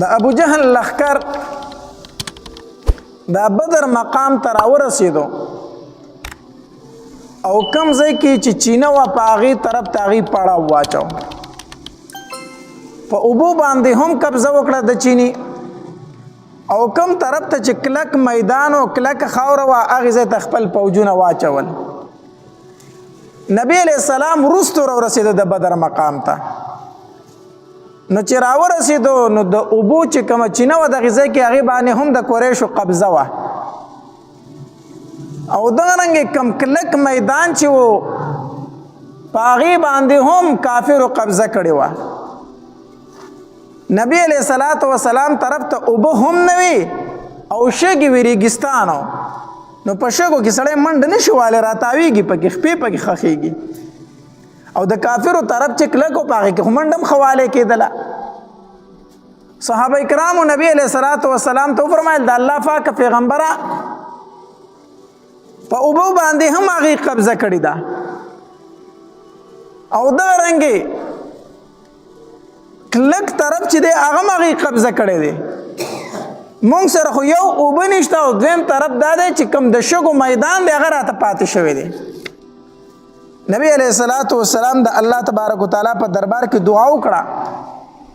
د ابو جهل لخر د بدر مقام ته راورسېدو او کم ځای کې چې چینه وه، په هغې طرف ته هغې پړاو واچو. په اوبو باندې هم قبضه وکړه د چینی، او کم طرف ته چې کلک میدان او کلک خاوره وه، هغې ځای ته خپل پوجونه واچول. نبی علیہ السلام وروستو راورسېده د بدر مقام ته. نو چې راورسېدو، نو د اوبو چې کومه چینه وه دغې ځای کې، هغې باندې هم د قریشو قبضه وه، او دغه رنګ کم کلک میدان چې وو، په هغې باندې هم کافرو قبضه کړې وه. نبی علیہ الصلات والسلام طرف ته اوبه هم نه وي او شګې وي، ریګستان. نو په شګو کې سړی منډه نشي والی، راتاویږي پکې، خپې پکې خښېږي. او د کافرو طرف چې کلکو، په هغې کې خو منډه هم ښه کېدله. صحابه کرامو نبی علیہ الصلات والسلام ته وفرمایل: د الله پاک پیغمبره، په اوبو باندې هم هغې قبضه کړې ده، او دغه رنګې کلک طرف چې دی، هغه هم هغې قبضه کړې دی. مونږ سره خو یو اوبه نشته، او دویم طرف دا دی چې کوم د شګو میدان دی، هغه راته پاتې شوی دی. نبی علیہ الصلات والسلام د الله تبارک وتعالی په دربار کې دعا وکړه،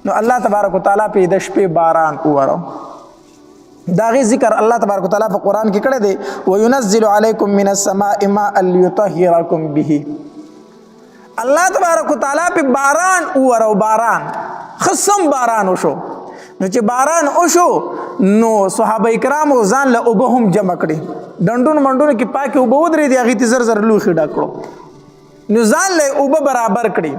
نو الله تبارک وتعالی په د شپې باران وورو. دا غي ذکر الله تبارک وتعالی په قران کې کړی دی: وينزل عليكم من السماء ماء ليطهركم به. الله تبارک وتعالی په باران وورو، باران خصم باران وشو. نو چې باران وشو، نو صحابه کرامو ځان له اوبه هم جمع کړي. ډنډونو منډونو کې پاکې اوبه ودرېدې، هغې ته زر زر لوښي ډک کړو، نو ځان له اوبه برابر کړي.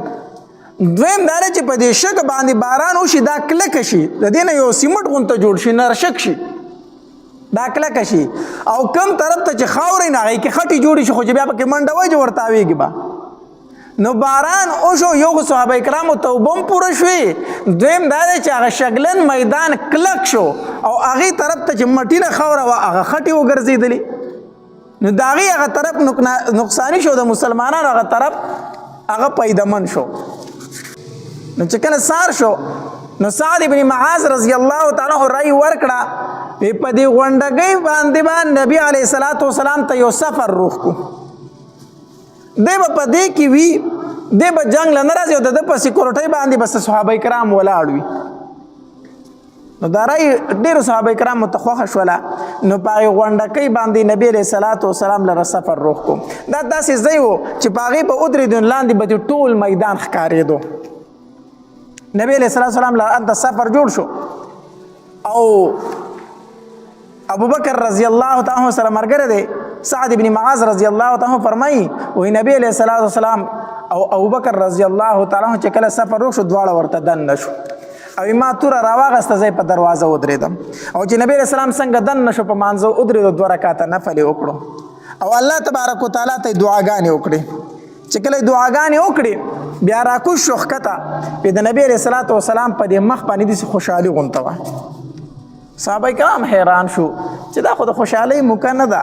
دویم دا چې په دې شګه باندې باران وشي، دا کلک شي، د دې نه یو سیمټ غونته جوړ شي، نرشک شي، دا کلک شي، او کم طرف ته چې خاورې نه، هغې کې خټې جوړې شي، خو چې بیا پکې منډه وایي چې ورتاویږي به. نو باران وشو، یو خو صحابه کرامو ته اوبه هم پوره شوې، دویم دا دی چې هغه شګلن میدان کلک شو، او هغې طرف ته چې مټینه خاوره وه، هغه خټې وګرځېدلې. نو د هغې هغه طرف نقصاني شو، د مسلمانانو هغه طرف هغه پیدمن شو. نو چې کله سار شو، نو سعد ابن معاذ رضی الله تعالی عنہ رأی ورکړه، په دې غونډګۍ باندې باندې نبی علیه الصلاۃ والسلام ته یو سفر روخ کو. دی به په دې کې وي، دی به جنگ له نه راځي، او د ده په سیکورټۍ باندې بس صحابه کرام ولاړ وي. نو دا رأی ډېرو صحابه کرامو ته خوښه شوله. نو په هغې غونډکۍ باندې نبی علیه الصلاة والسلام لره سفر روخ کو. دا داسې ځای و چې په هغې به ودرېدو، لاندې به د ټول میدان ښکارېدو. نبی علیه الصلاة والسلام لره هلته سفر جوړ شو، او ابو بکر رضی الله تعالی عنہ سره مرګره دی. سعد ابن معاذ رضی الله تعالی عنہ فرمایي، وی نبی علیہ الصلوۃ والسلام او ابو بکر رضی الله تعالی عنہ چې کله سفر وشو، دواړه ورته دن نشو، او ما تور راواغسته، ځای په دروازه ودرېدم، او چې نبی علیہ السلام څنګه دن نشو، په مانځه ودرېدو، دوه رکعاته نفل وکړو، او الله تبارک وتعالى ته دعاګانې وکړې. چې کله دعاګانې وکړې، بیا راکوز شو ښکته. په د نبی علیہ الصلوۃ والسلام په دې مخ باندې داسې خوشحالي غونته وه. صحابه کرام حیران شو چې دا خو د خوشحالۍ موقع نه ده،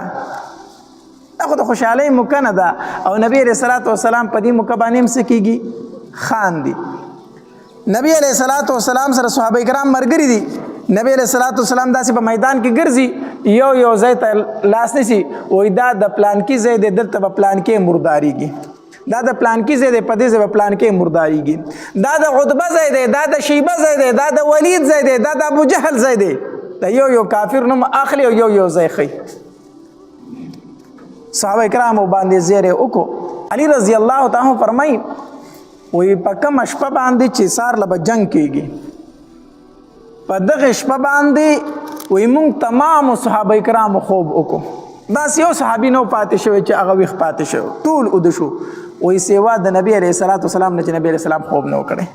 دا خو د خوشحالۍ موقع نه ده، او نبی علیہ الصلوۃ والسلام په دې موقع باندې هم څه کېږي، خاندي. نبی علیہ الصلوۃ والسلام سره صحابه کرام مرګري دي. نبی علیہ الصلوۃ والسلام داسې په میدان کې ګرځي، یو یو ځای ته لاس نیسي، وایي دا د پلانکي ځای دی، دلته به پلانکې مردارېږي، دا د پلانکي ځای دی، په دې ځای به پلانکې مردارېږي، دا د عتبه ځای دی، دا د شیبه ځای دی، دا د ولید ځای دی، دا د ابو جهل ځای دی. دا یو یو کافر نوم اخلي او یو یو ځای ښیي. صحابه کرامو باندې زیری وکړو. علی رضی الله تعالی عنہ فرمایي، وی په کومه شپه باندې چې سار له به جنگ کېږي، په دغه شپه باندې وی مونږ تمام صحابه کرامو خوب وکړو. داسې یو صحابي نو پاتې شوی چې هغه ویښ پاتې شو، ټول اوده شو، وی سیوا د نبی علیه الصلاة والسلام نه چې نبی علیه السلام خوب نه وکړي.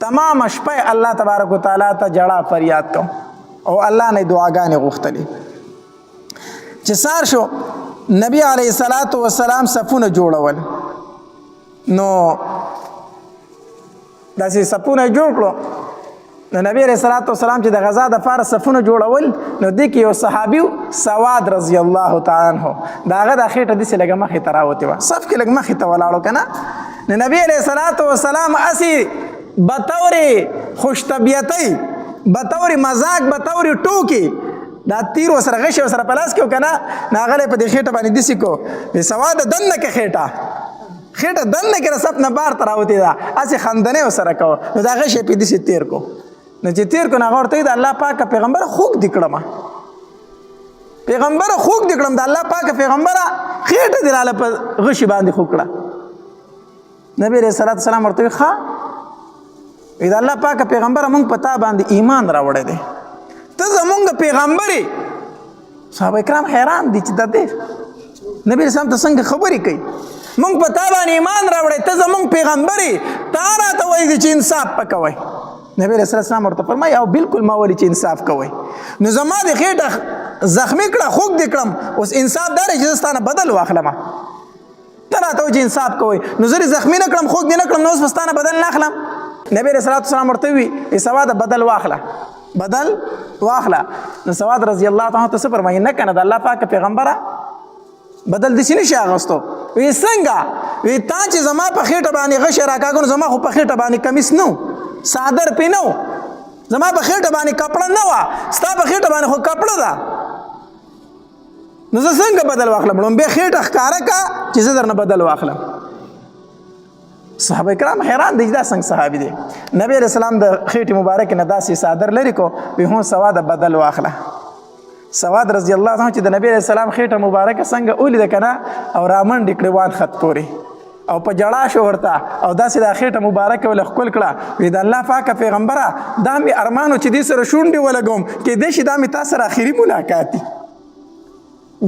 تمام شپه الله تبارک وتعالی ته جړا فریاد کو او الله نه دعاګانې غوښتلې. چې سار شو، نبی علیه الصلاة والسلام صفونه جوړول. نو داسې صفونه جوړ کړو. نو نبی علیہ الصلوۃ والسلام چې د غزا د فار صفونه جوړول، نو دې کې یو صحابي سواد رضی الله تعالی عنہ، داغه د خېټه دې لګه مخې ته راوتی و، صف کې لګ مخې ته ولاړو کنه. نو نبی علیہ الصلوۃ والسلام اسی بطور خوش طبیعتۍ بطور مزاق، بطور ټوکې، دا تیر وسره غشي وسره پلاس کې کنه، ناغله په دې خېټه باندې دسی کو وی سواد دنه کې خېټه خېټه دنه کې رسب نه بار تراوتی دا اسی خندنه وسره کو. نو دا غشي په دسی تیر کو، نو چې تیر کو نه ورته د الله پاک پیغمبر خوګ دی کړم، پیغمبر خوګ دی کړم، د الله پاک پیغمبر خېټه دی رااله په غشي باندې خوګ کړه. نبی رسول الله سلام ورته ښا وی د الله پاک پیغمبر مونږ پتا باندې ایمان راوړی دی، ته زمونږ پیغمبري. صحابه کرام حیران دي چې د دې نبی رسول ته څنګه خبرې کوي، مونږ په تا باندې ایمان راوړی، ته زمونږ پیغمبري، تا راته وایي چې انصاف پکوي. نبی رسول الله ورته فرمایي او بالکل ما ولي چې انصاف کوي، نو زما د خېټه زخمی کړه، خوږ دې کړم، اوس انصاف دار چې زه ستا نه بدل واخلم. ته راته وایي چې انصاف کوي، نو زه دې زخمی نه کړم، خوږ دې نه کړم، نو اوس به ستا نه بدل نه اخلم. نبی رسول الله سلام ورته وی ای سواد بدل واخله، بدل واخله. نو سواد رضی الله تعالی ته څه فرمایي؟ نه کنه د الله پاک پیغمبره بدل دې نشي اغستو. وی څنګه؟ وی تا چې زما په خېټه باندې غشی راکاږو، زما خو په خېټه باندې کمیس نو، صادر پې نو، زما په خېټه باندې کپړه نه وه، ستا په خېټه باندې خو کپړه ده، نو زه څنګه بدل واخلم؟ لومبه خېټه ښکاره کا چې زه درنه بدل واخلم. صحابه کرام حیران دي دا څنګه صحابي دي. نبی علیہ السلام د خېټې مبارک نه داسې صادر لري کو وی هون سواد بدل واخله. سواد رضی الله عنه چې د نبی علیہ السلام خېټه مبارک څنګه ولید کنه او رامنډ کړي وان خط پوري او په جړا شو ورته او داسې د خېټه مبارک ول خپل کړه. وی د الله پاک پیغمبره دا می ارمانو چې دې سره شونډې ولګوم کې دې شي دا می تاسو سره اخیری ملاقات دی.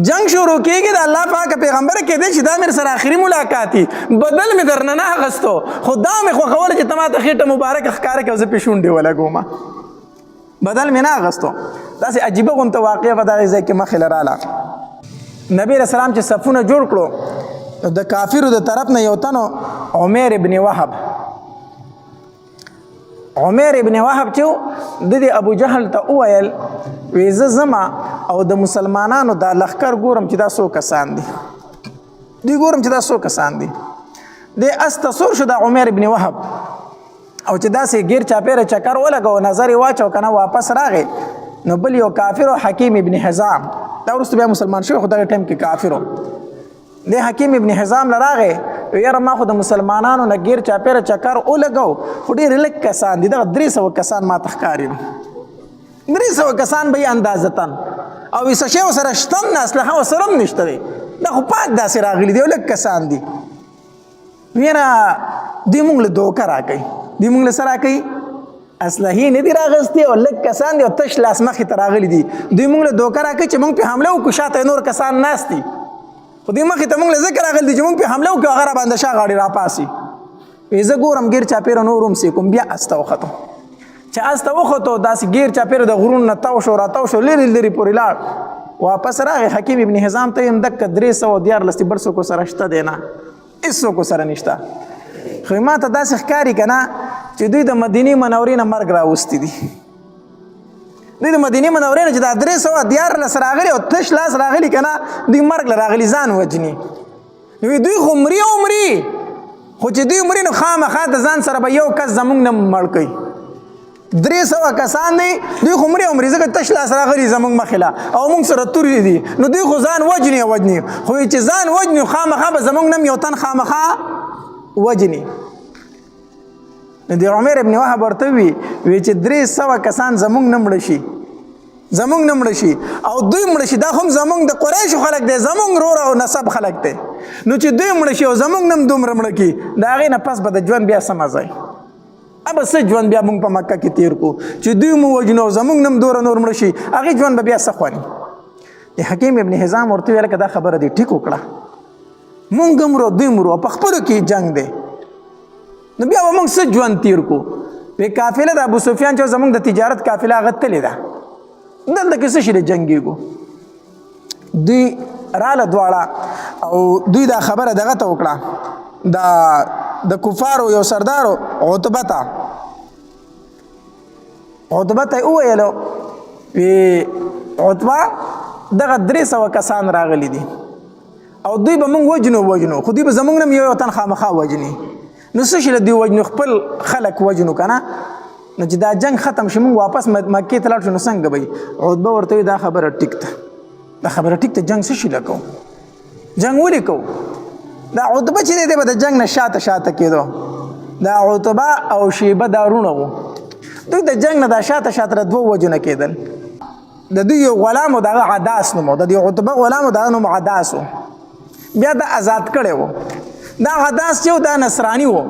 جنگ شروع کیږي د الله پاک پیغمبر کې دې چې دا مې سره اخیری ملاقات دی، بدل مې درنه نه اخستو، خو دا مې خوښول چې ته ماته خېټه مبارک ښکاره کړې او زه پې شونډې ولګوم، بدل مې نه اخستو. داسې عجیبه غونته واقعه په دغه ځای کې مخې له راله. نبی علیہ السلام چې صفونه جوړ کړو نو د کافرو د طرف نه یو تن عمیر ابن وهب، عمیر ابن وهب چې د دې ابو جهل ته وویل وی زه زما او د مسلمانانو دا لښکر ګورم چې دا څو کسان دي، دوی ګورم چې دا څو کسان دي. د استسور شو د عمیر ابن وهب او چې داسې غیر چاپېره چکر ولګو، نظر یې واچو کنه واپس راغی. نو بل یو کافر حکیم ابن حزام، دا وروسته بیا مسلمان شو خو دغه ټایم کې کافر و. د حکیم ابن حزام له راغی یاره ما خو د مسلمانانو نه غیر چاپېره چکر ولګو، خو ډېر لږ کسان دي، دغه 300 کسان ما ته ښکاري، 300 کسان به یې اندازتاً او څه شی ورسره شته هم نه، اسلحه ورسره هم نشته دی، دا خو پاک داسې راغلي دي او لږ کسان دي. ویره دوی موږ له دوکه راکوي، دوی موږ له څه راکوي؟ اسلحې نه دي راغستې او لږ کسان دي او تش لاس مخې ته راغلي دي، دوی موږ له دوکه راکوي چې موږ پرې حمله وکړو، شاته یې نور کسان ناست دي، خو دوی مخې ته موږ له ځکه راغلي دي چې موږ پرې حمله وکړو، هغه راباندې شا غاړې راپاسي. وایي زه ګورم ګیر چاپېره نور هم څه کوم، بیا اس ته وختو، چې اس ته وختو داسې ګیر چاپېره د غرونو نه تاو شو راتاو شو لرې لرې پورې لاړ، واپس راغی حکیم ابن حزام ته یې هم دکه 313 بل څوک سره شته دی نه، هېڅوک سره نشته. خو ما ته داسې ښکاري که نه چې دوی د مدینې منورې نه مرګ راوستي دي، دوی د مدینې منورې نه چې دا 313 راغلي او تش لاس راغلي که نه، دوی مرګ له راغلي ځان وژني. نو دوی خو مري او مري، خو چې دوی مري نو خامخا د ځان سره به یو کس زمونږ نه مړ کوي. 300 کسان دي، دوی خو مري او مري ځکه تش لاس راغلي زمونږ مخې له او مونږ سره توري دي، نو دوی خو ځان وژني او وژني، خو چې ځان وژني خامخا به زمونږ نه یو تن خامخا وژني. نو د عمر ابن وهب ورته وی وی چې 300 کسان زمونږ نه مړه شي، زمونږ نه مړه شي او دوی مړه شي، دا هم زمونږ د قریشو خلک دی، زمونږ رور او نسب خلک دی، نو چې دوی مړه شي او زمونږ نه هم دومره مړه کړي، د هغې نه پس به د ژوند بیا څه مزه وي؟ ابه څه ژوند بیا مونږ په مکه کې تیر کو چې دوی مو وژنو او زمونږ نه هم دومره نور مړه شي، هغې ژوند به بیا څه خوند؟ د حکیم ابن حزام ورته ویل که دا خبره دې ټیک وکړه، مونږ هم مرو دوی مرو، په خپلو کې جنګ دی، نو بیا به مونږ څه ژوند تیر کو؟ وی قافله د ابو سفیان چې زمونږ د تجارت قافله هغه تللې ده، دلته کې څه شي دی جنګېږو؟ دوی راله دواړه او دوی دا خبره دغه ته وکړه، دا د کفارو یو سردارو عتبه ته، عتبه ته یې وویلو وی عتبه دغه 300 کسان راغلي دي او دوی به مونږ وژنو وژنو، خو دوی به زمونږ نه هم یو تن خامخا وژني، نو څه شي له دوی وژنو؟ خپل خلک وژنو که نه، نو چې دا جنگ ختم شي، مونږ واپس مکې ته لاړ شو، نو څنګه به وي؟ عتبه ورته وایي دا خبره ټیک ده، دا خبره ټیک ده، جنګ څه شي له کوو، جنګ ولې کوو؟ دا عتبه چې دی به د جنګ نه شاته شاته کېدو. دا عتبه او شیبه دا وروڼه وو، دوی د جنګ نه دا شاته شاته د دوو وجو نه کېدل. د دوی یو غلام و، د هغه عداس نوم و، د دې عتبه غلام و، د هغه نوم عداس و، بیا دا آزاد کړی و. دا عداس چې و دا نصراني و،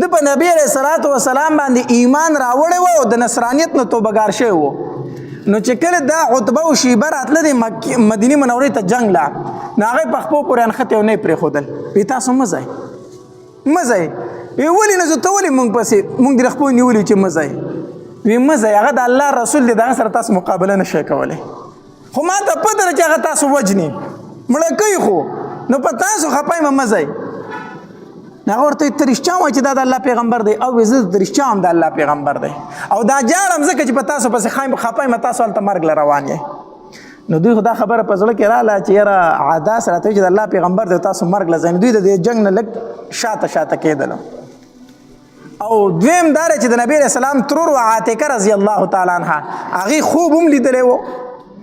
د په نبی علیه الصلاة والسلام باندې ایمان راوړی و او د نصرانیت نه توبهګار شوی و. نو چې کله دا عتبه او شیبه راتله د مدینې منورې ته جنګ لا، نو هغه په خپو پورې انښتې او نه یې پرېښودل، وی تاسو مه ځئ، مه ځئ. وی ولې نه ځو، ته ولې مونږ پسې مونږ دې خپو نیولي چې مه ځئ؟ وی مه ځئ، هغه د الله رسول دی، د هغه سره تاسو مقابله نه شئ کولی، خو ما ته پته ده چې هغه تاسو وژني، مړه کوي، خو نو په تاسو خپه یم، مه ځئ. هغه ورته ته رښتیا وایې چې دا د الله پیغمبر دی؟ او زه د رښتیا هم د الله پیغمبر دی، او دا جاړم ځکه چې په تاسو پسې خپه یم، تاسو هلته مرګ له روان یئ. نو دوی خو دا خبره په زړه کې راله چې یاره عاداس راته چې د الله پیغمبر دی، تاسو مرګ له ځئ. دوی د دې جنګ نه لږ شاته شاته کېدل. او دویم دا چې د نبی علیه السلام ترور و عاتکه رضی الله تعالی عنها، هغې خوب هم لیدلی و،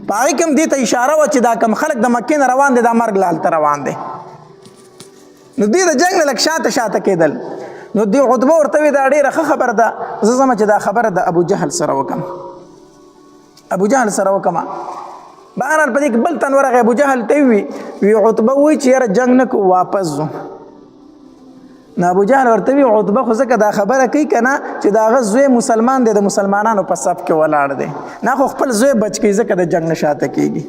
په هغې کې هم دې ته اشاره وه چې دا کم خلک د مکې نه روان دی، دا مرګ له هلته روان دی. نو دوی د جنګ نه لږ شاته شاته کېدل. نو دوی عتبه ورته وی دا ډېره ښه خبره ده، زه ځم چې دا خبره د ابو جهل سره وکم، ابو جهل سره وکم. بهرحال په دې کې بل تن ورغی، ابو جهل ته وی، وی عتبه وی چې یاره جنګ نه کوو، واپس ځو. نو ابو جهل ورته وی عتبه خو ځکه دا خبره کوي که نه چې د هغه زوی مسلمان دی، د مسلمانانو په صف کې ولاړ دی، نه خو خپل زوی بچ کوي، ځکه د جنګ نه شاته کېږي.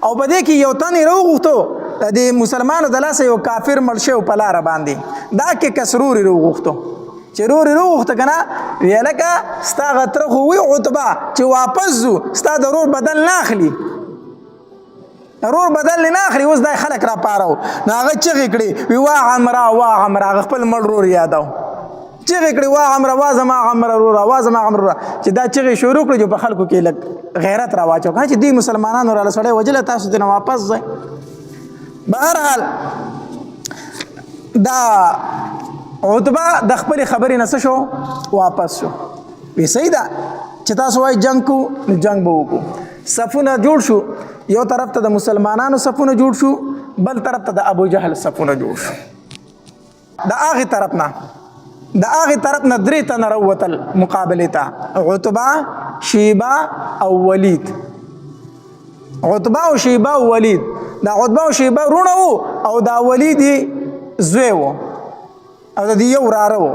او په دې کې یو تن یې راوغوښتو، د دې مسلمانو د لاسه یو کافر مړ شوی په لاره باندې، دا کې کس رور یې راوغوښتو، چې رور یې راوغوښته که نه، ویې لکه ستا هغه تره خو وي عتبه چې واپس ځو، ستا د رور بدل نه اخلي، رور بدل نه اخلي، اوس دا خلک را پارو. نو هغه چغې کړې، وی وا عمره، وا عمره، هغه خپل مړ رور یادو، چغې کړې وا عمره، وا زما عمره روره، وا زما عمره روره. چې دا چغې شروع کړې، چې په خلکو کې لږ غیرت را واچو کنه چې دوی مسلمانانو راله سړی وژلی، تاسو دې نه واپس ځئ. بهرحال دا عتبه د خپلې خبرې نه څه شو، واپس شو. وی صحیح ده چې تاسو وایئ جنګ کو، نو جنګ به وکړو. صفونه جوړ شو، یو طرف ته د مسلمانانو صفونه جوړ شو، بل طرف ته د ابو جهل صفونه جوړ شو. د هغې طرف نه، د هغې طرف نه درې تنه راووتل مقابلې ته، عتبه، شیبه او ولید. عتبه او شیبه او ولید، دا عتبه او شیبه وروڼه وو، او دا ولید یې زوی و، او د دې یو وراره و.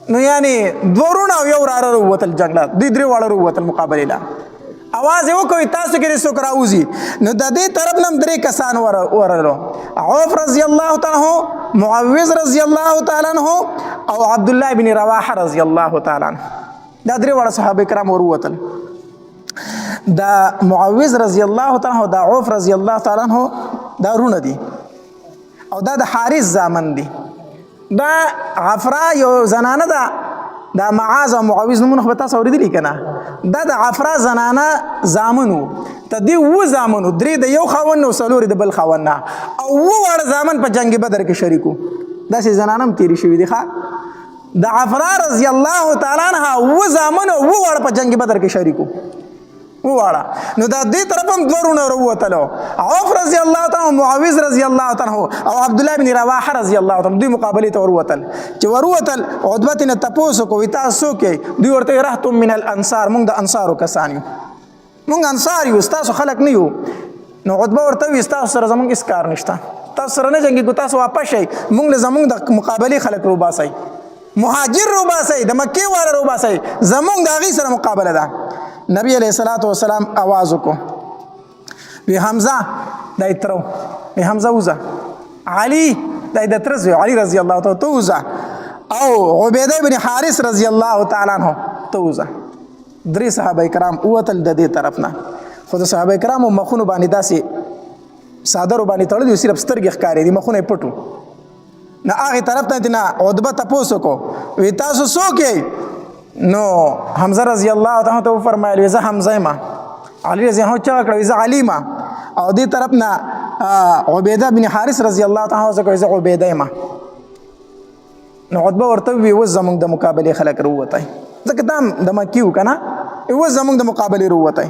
نو یعنی دوه وروڼه او یو وراره راووتل جنګ له، دوی درې واړه راووتل مقابلې له. اواز یې وکړ تاسو کې دې څوک راوځي. نو د دې طرف نه هم درې کسان ورغلو، عوف رضی الله تعالی عنه، معوذ رضی الله تعالی عنه، او عبد الله بن رواحه رضی الله تعالی عنه. دا درې واړه صحابه کرام وروتل. دا معوذ رضی الله تعالی عنه، دا عوف رضی الله تعالی عنه، دا وروڼه دي، او دا د حارث زامن دي. دا عفرا یو زنانه ده، دا معاذ او معوذ نومونه خو به تاسو اورېدلي که نه، دا د عفرا زنانه زامن وو. ته دې اووه زامن وو، درې د یو خاوند او څلور د بل خاوند نه، او اووه واړه زامن په جنګ بدر کې شریک وو. داسې زنانه هم تېرې شوې دي. ښه، د عفرا رضی الله تعالی عنها اووه زامن او اووه واړه په جنګ بدر کې شریک وو، وواړه. نو دا دې طرف هم دوه وروڼه راووتلو، عوف رضی الله تعالی عنه، معاوض رضی الله تعالی عنه، او عبد الله بن رواحه رضی الله تعالی، دوی مقابلې ته وروتل. چې وروتل، عتبه ترې نه تپوس وکړو، وایي تاسو څوک یئ؟ دوی ورته وایي رهتم من الانصار، مونږ د انصارو کسان یو، مونږ انصار یو، ستاسو خلک نه یو. نو عتبه ورته وایي ستاسو سره زمونږ هېڅ کار نشته، تاسو سره نه جنګېږو، تاسو واپس شئ، مونږ له زمونږ د مقابلې خلک روباسئ، مهاجر روباسئ، د مکې والا روباسئ، زمونږ د هغې سره مقابله ده. نبی علیه الصلاة والسلام اواز وکړو، وی حمزه دا یې تره و، وی حمزه وځه، علي دا یې د تره زوی علي رضی الله تعالی ته وځه، او عبیده بن حارث رضی الله تعالی عنه ته وځه. درې صحابه کرام ووتل د دې طرف نه، خو د صحابه کرامو مخونو باندې داسې څادرو باندې تړلي، صرف سترګې ښکارېدې، مخونه یې پټ وو. نو هغې طرف ته نه عتبه تپوس وکړو، وی تاسو څوک یئ؟ نو حمزه رضی الله تعالی ته وفرمایل، وی زه حمزه یم. علي رضی الله چغه کړه، وی زه علي یم. او دې طرف نه عبیده بن حارث رضی الله تعالی عنه وی زه عبیده یم. نو عتبه ورته وی وز زمونږ د مقابله خلک وروته، ځکه دا د مکی و کنه، وز زمونږ د مقابله وروته.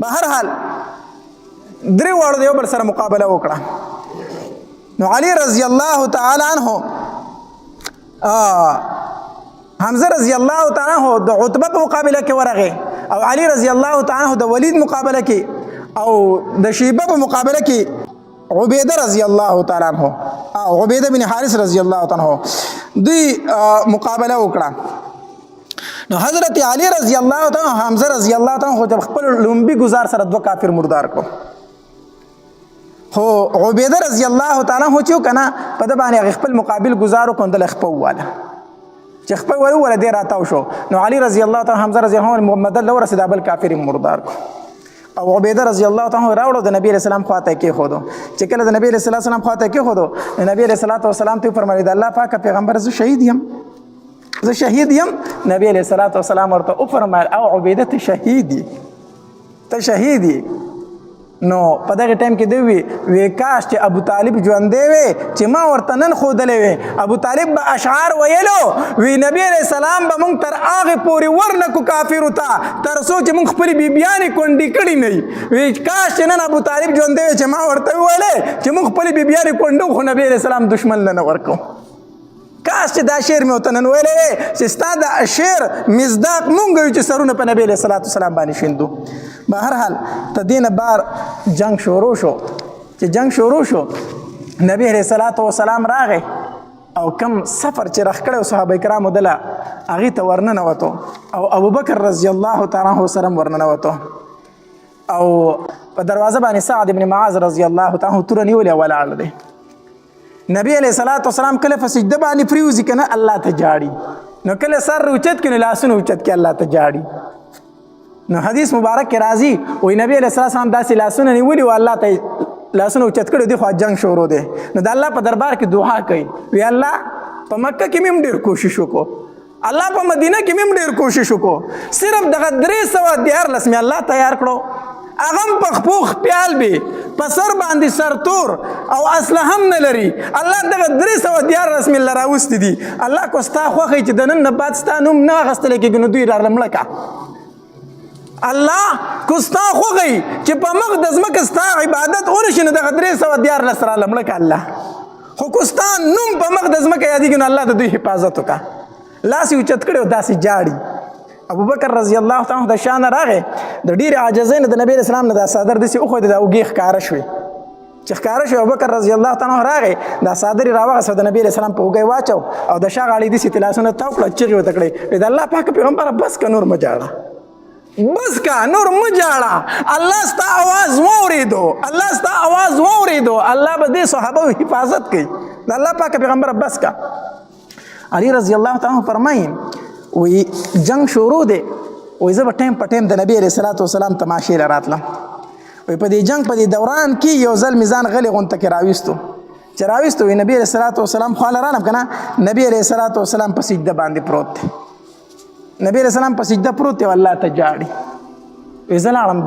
به هر حال درې واړو د یو بل سره مقابله وکړه. نو علی رضی الله تعالی عنہ حمزه رضی الله تعالی عنہ د عتبه په مقابله کې ورغی، او علی رضی الله تعالی عنہ د ولید مقابله کې، او د شیبه په مقابله کې عبیده رضی الله تعالی عنہ او عبیده بن حارث رضی الله تعالی عنہ دوی مقابله وکړه. نو حضرت علی رضی الله تعالی حمزه رضی الله تعالی عنہ جب خپل لومبي گزار سره دوه کافر مردار کړو، خو عبیده رضی الله تعالی عنہ چې کنه په د باندې خپل مقابل گزارو کندل خپل واله چې خپل ور ور دی راتاو شو. نو علی رضی الله تعالی حمزه رضی الله عنه محمد الله ورسید بل کافر مردار کو، او عبیده رضی الله تعالی راوړو د نبی رسول الله خواته کې خودو. چې کله د نبی رسول الله سلام خواته کې خودو، نبی رسول الله والسلام ته فرمایلی د الله پاک پیغمبر زه شهید یم، زه شهید یم. نبی علیہ الصلوۃ والسلام ورته او فرمایل او عبیده ته شهیدی، ته شهیدی. نو په دغه ټایم کې دی وی وی کاش چې ابو طالب ژوندې وي چې ما ورته نن خودلې وي. ابو طالب به اشعار ویلو، وی نبی علیہ السلام به مونږ تر هغه پورې ورنکو کافر ته تر څو چې مونږ خپل بیبیانې کونډې کړي نه. وی کاش چې نن ابو طالب ژوندې وي چې ما ورته ویلې چې مونږ خپل بیبیانې کونډو، خو نبی علیہ السلام دشمن نه ورکو. کاش چې دا شعر مې ورته نن ویلی چې ستا د شعر مصداق مونږ یو چې سرونه په نبی علیه الصلاة والسلام باندې شیندو. به هر حال ته دینه بار جنگ شروع شو. چې جنگ شروع شو نبی علیه الصلاة والسلام راغی او کم سفر چې رخ کړی صحابه کرامو دله هغې ته ورننوتو، او ابوبکر رضی الله تعالی عنه سره ورننوتو، او په دروازه باندې سعد بن معاذ رضی الله تعالی عنه توره نیولې ولاړ دی. نبی علیہ الصلوۃ والسلام کله په سجده باندې پریوزي کنه الله ته جاړي، نو کله سر اوچت کنه لاسونه اوچت کې الله ته جاړي. نو حدیث مبارک کې راځي وای نبی علیہ الصلوۃ والسلام داسې لاسونه نیولي او الله ته لاسونه اوچت کړي دی، خو جنگ شروع دی. نو د الله په دربار کې دعا کوي وی الله په مکه کې مې ډیر کوشش وکړو، الله په مدینه کې مې ډیر کوشش وکړو، صرف دغه 313 مې الله تیار کړو، هغه هم په خپو خپیال بي په سر باندې سرتور او اصله هم نه لري، الله دغه 313 مې راوستي دي. الله کو ستا خوښه چې د نن نه بعد ستا نوم نه اخیستل کېږي نو دوی راله مړه کا. الله کو ستا خوښه چې په مخ د ځمکې ستا عبادت ونه شي نو دغه 313 راله مړه کا. الله خو کو ستا نوم په مخ د ځمکې یادېږي نو الله د دوی حفاظت وکړه. لاس یې اوچت کړی او داسې جاړي. ابوبکر رضی الله تعالی عنہ د شان راغی د ډېرې عاجزۍ نه د نبی اسلام نه دا څادر داسې وښویېد، دا اوږې ښکاره شوې. چې ښکاره شوې ابوبکر رضی الله تعالی عنہ راغی دا څادر یې راواخیست د نبی اسلام په اوږه یې واچو او د شا غاړې داسې ترې لاسونه تاو کړه، چیغې ورته کړې وایي د الله پاک پیغمبره بس که نور مه جاړه، بس کا نور مه جاړه، الله ستا اواز واورېدو، الله ستا اواز واورېدو، الله به دې صحابه حفاظت کوي. د الله پاک پیغمبره بس کا. علی رضی الله تعالی عنہ فرمایي وی جنگ شروع دی، وی زه به ټایم په ټایم د نبی علیه الصلاة والسلام تماشې له راتلم. وی په دې جنگ په دې دوران کې یو ځل مې ځان غلی غونته کې راویستو، چې راویستو وی نبی علیه الصلاة والسلام خواله رالم که نه، نبی علیه الصلاة والسلام په سجده باندې پروت دی، نبی علیه السلام په سجده پروت دی او الله ته ژاړي. وی زه لاړم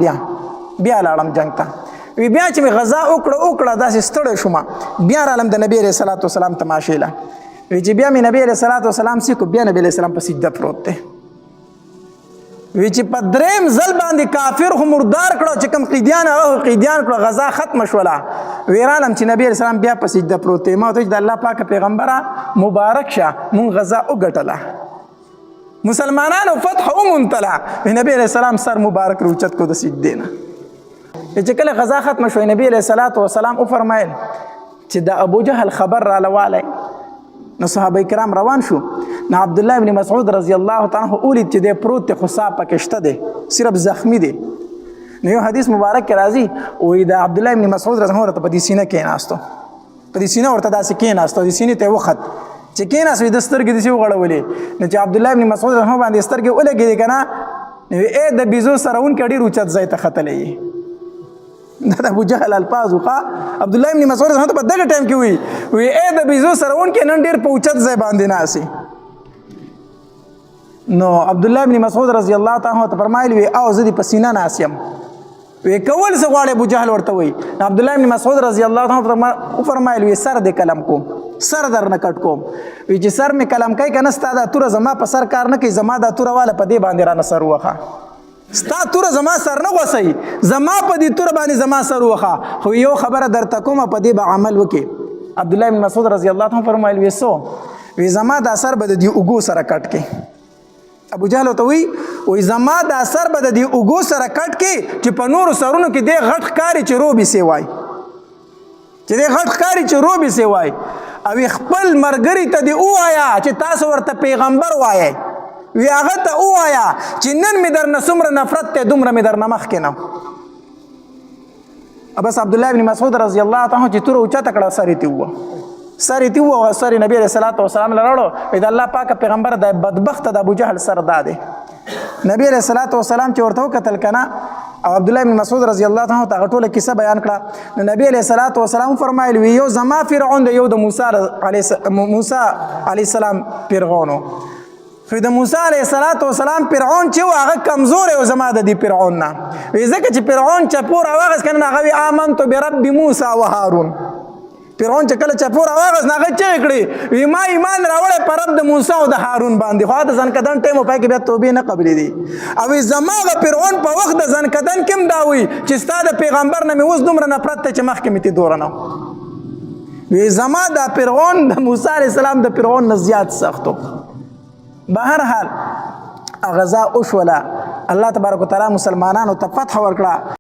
بیا لاړم جنگ ته. وی بیا چې مې غذا وکړه داسې ستړی شوم، بیا رالم د نبی علیه الصلاة والسلام تماشې له. وی چې بیا مې نبی علیه الصلاة والسلام سیکو، بیا نبی علیه السلام په سجده پروت دی. وی چې په دریم ځل باندې کافر خو مردار کړو، چې کوم قیدیان هغه خو قیدیان کړو، غذا ختمه شوله. وی رالم چې نبی علیه السلام بیا په سجده پروت دی. ما ورته وویل چې د الله پاک پیغمبره مبارک شه، مونږ غذا وګټله، مسلمانانو فتح وموندله. وی نبی علیه السلام سر مبارک راوچت کړو د سجدې نه. چې کله غذا ختمه شوه نبی علیه الصلاة والسلام وفرمایل چې د ابو جهل خبر راله والی. نو صحابه کرام روان شو. نو عبد الله ابن مسعود رضی الله تعالی عنہ ولید چې دی پروت دی خو ساه پکې شته دی، صرف زخمی دی. نو یو حدیث مبارک کې راځي وایي د عبد الله ابن مسعود رضی الله عنه ورته په دې سینه کېناستو، په دې سینه ورته داسې کېناستو، دې سینې ته یې وخت چې کېناست وایي د سترګې داسې وغړولې. نو چې عبد الله ابن مسعود رضی الله عنه باندې سترګې ولګېدې که نه، نو ای د بیزو سرونکی ډېر اوچت ځای ته ختلی یې. دا د ابو جهل الفاظ وو. عبد الله ابن مسعود رضی الله عنه په دغه ټایم کې وی وی ای د بیزو سرونکی نن ډېر په اوچت ځای باندې ناست. نو عبد الله ابن مسعود رضی الله تعالی عنہ ته فرمایلی وی او زه دې په سینه ناست یم. وی کول څه غواړي؟ ابو جهل ورته وی. عبد الله بن مسعود رضی الله عنه فرمایل، وی سر دې قلم کوم، سر در نه کټ کوم. وی چې سر می قلم کوي کنه، ستا دا توره زما په سر کار نه کوي، زما دا توره واله په دې باندې رانه سر وخه. ستا توره زما سر نه غوسي، زما په دې توره باندې زما سر وخه. خو یو خبره درته کومه، په دې به عمل وکي. عبد الله بن مسعود رضی الله عنه فرمایل، وی سو؟ وی زما دا سر به د دې اوګو سره کټ کې. ابو جهل ته وی، وی زما دا سر به د دې اوګو سره کټ کې چې په نورو سرونو کې دی غټ ښکاري چې روبي سی وای، چې دی غټ ښکاري چې روبي سی وای. او خپل مرګري ته دی وایا چې تاسو ورته پیغمبر وایي، وی هغه ته وایا چې نن مې درنه څومره نفرت ته، دومره مې درنه مخکې نه. بس عبد الله بن مسعود رضی الله تعالی چې تور اوچته کړه، سر یې وه، سر یې وه، سر نبی علیہ الصلوۃ والسلام لراړو. وی د الله پاک پیغمبر، د بدبخت د ابو جهل سر دا دی. نبی علیہ الصلوۃ والسلام چې ورته وکتل کنه، او عبد الله بن مسعود رضی الله عنه ته ټوله کیسه بیان کړه، نو نبی علیہ الصلوۃ والسلام فرمایل، وی یو زما فرعون دی، یو د موسی علیه السلام فرعونو. خو د موسی علیه السلام فرعون چې هغه کمزور او زما د دې فرعون نه، وی ځکه چې فرعون چپور واغس کنه، هغه وی آمنت برب موسی و هارون. فرعون چې کله چپور واغس، هغه چې کړی، وی ما ایمان راوړی پر رب د موسی او د هارون باندې. خو د ځنکدن ټیم په کې بیا توبې نه قبلې دي. او زما غ فرعون په وخت د ځنکدن کې دا وی چې ستا د پیغمبر نه مې اوس دومره نفرت ته چې مخکې مې تی دوره نه. وی زما د فرعون د موسی علیه السلام د فرعون نه زیات سختو. بهر حال غزا وشوله، الله تبارک وتعالى مسلمانانو ته فتح ورکړه.